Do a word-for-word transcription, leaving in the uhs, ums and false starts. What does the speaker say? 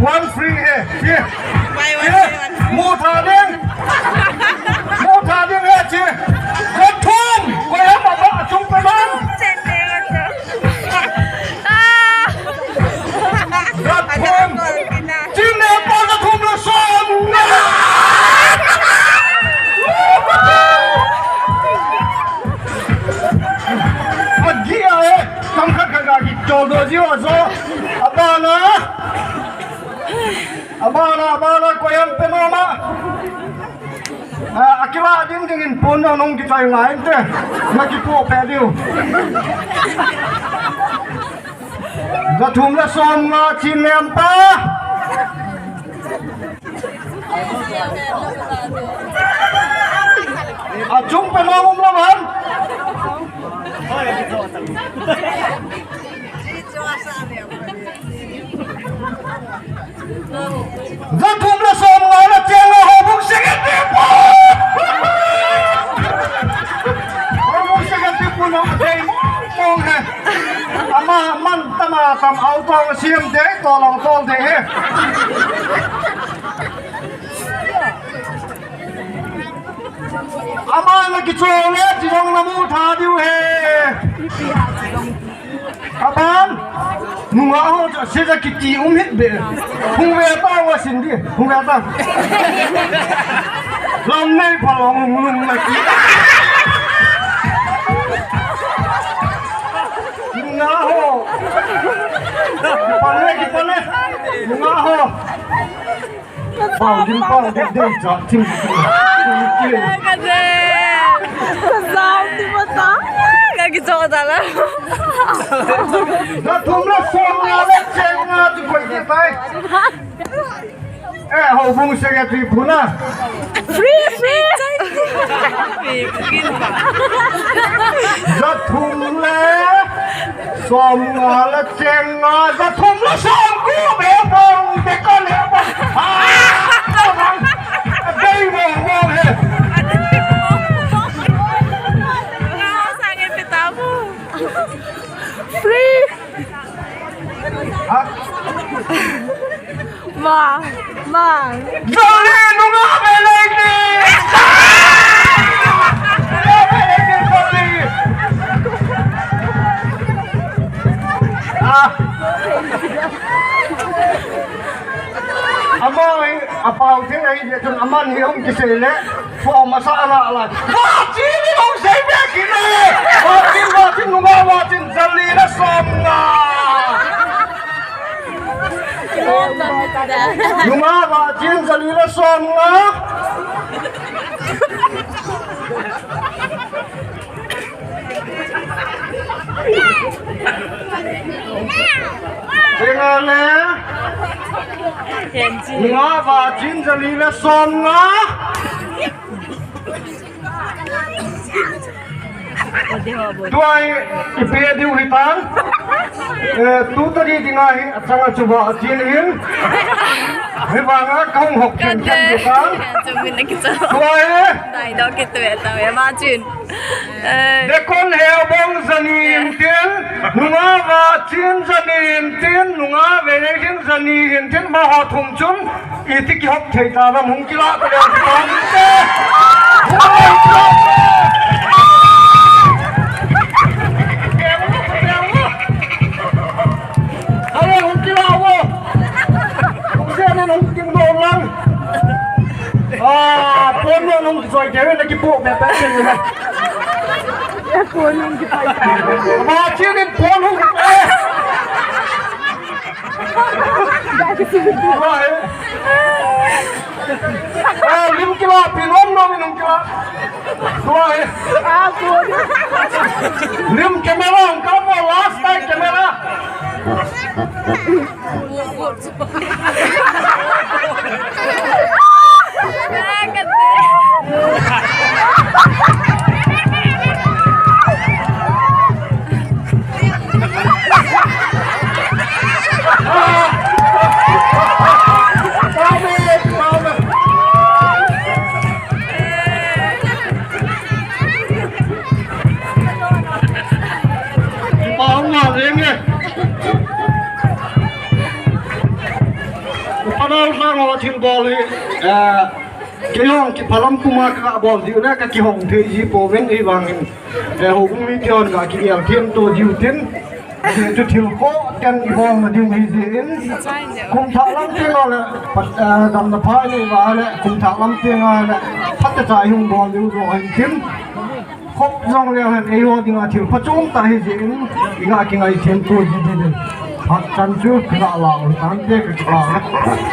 One free he. Ye. Ye. Mu tha ding. Mu tha ding he chi. Koi thum. Koi ham a ba chung pe man. Koi thum. Chin ne pa koi thum le som. Pagi a he. Kam khat khat ga ki chol do ji o so. Apa na. Abana, abana, koi ham pe mama. A, akila ding ding in pon na nung kichai ngai te. Na kipo pe diu. Za thum le som nga chin lem pa. A chung pe na um la man. Za thum le som nga le cheng a Houbung Secretary pu. Houbung Secretary pu na dei mong mong he. Ama man tama tam au tong siam dei to long tong dei he. Ama na kichol le chi jong na mu tha diu he. Aban, nunga ho cha se ja kiti um hit be. Hung ve ta wa sin di, hung ve ta. Lam nei pha long hung lung na ki. Nunga ho. Kipan le, kipan le. Nunga ho. Pau din, pau din, din, ja, ting, ting, ting. Ka de. Ka zau ti mata. Ka kichol ta la. Za thum le som nga le cheng nga tu koi ti pai. Eh, Houbung Secretary pu na. Free, free. Za thum le som nga le cheng nga, za thum le som ku be bong te ko le bong. Ha! Bong bong he. Free. Ha? Ma, ma. Jolly nunga ve lei ni. Ah. Ama hi, apau thei ahi jeh chun aman hi hung kisei le. Form asa ala ala. Vachin ni hung sei be kit le. Vachin, vachin, nunga vachin, jali le som nga. Nunga vachin, jali le som nga. Singa le. Nunga vachin, jali le som nga. Tua hi ipi diu hi tan. Eh, tu tadi dinga hi achang a chu vachin hin. Hi vanga kahung hok khen khen hi tan. Tua hi. Dai do kitu e ta e vachin. Eh. Dekon Heubong jani hin tin, nunga vachin jani hin tin, nunga veihin jani hin tin, amaho thum chun. Iti kihop thei ta lam hung kila ta leu ti ta te. Hung kila ta. Are hung kila vo. Hung se ne hung king do lang. Ah, pon no hung soi ke na kipo pe pe. Pon hung kipai. Ma chi ni pon hung kipai. Ah, lim kila, pi nom nom in hung kila. Tua hi. Lim camera hung kila, last night camera. Sang ho thil bol hi, eh, kei hong kiphalam puma ka bol diu le ka kihong thei ji pouvin, ahivangin, eh, houbung mite hon ga kigel them to diu tin. Chu thil khoh teng i bolna ding hi jin. Kum thah lam teng a le, pat, eh, damna pha nei va le, kum thah lam teng a le, phatecha i hung bol diu jo hin tin. Khop jong leu hen eiho dinga thil phachom tah hi jin, i ga kingaisem to ji ding. Phat chan chu ka la u tante ka kipah.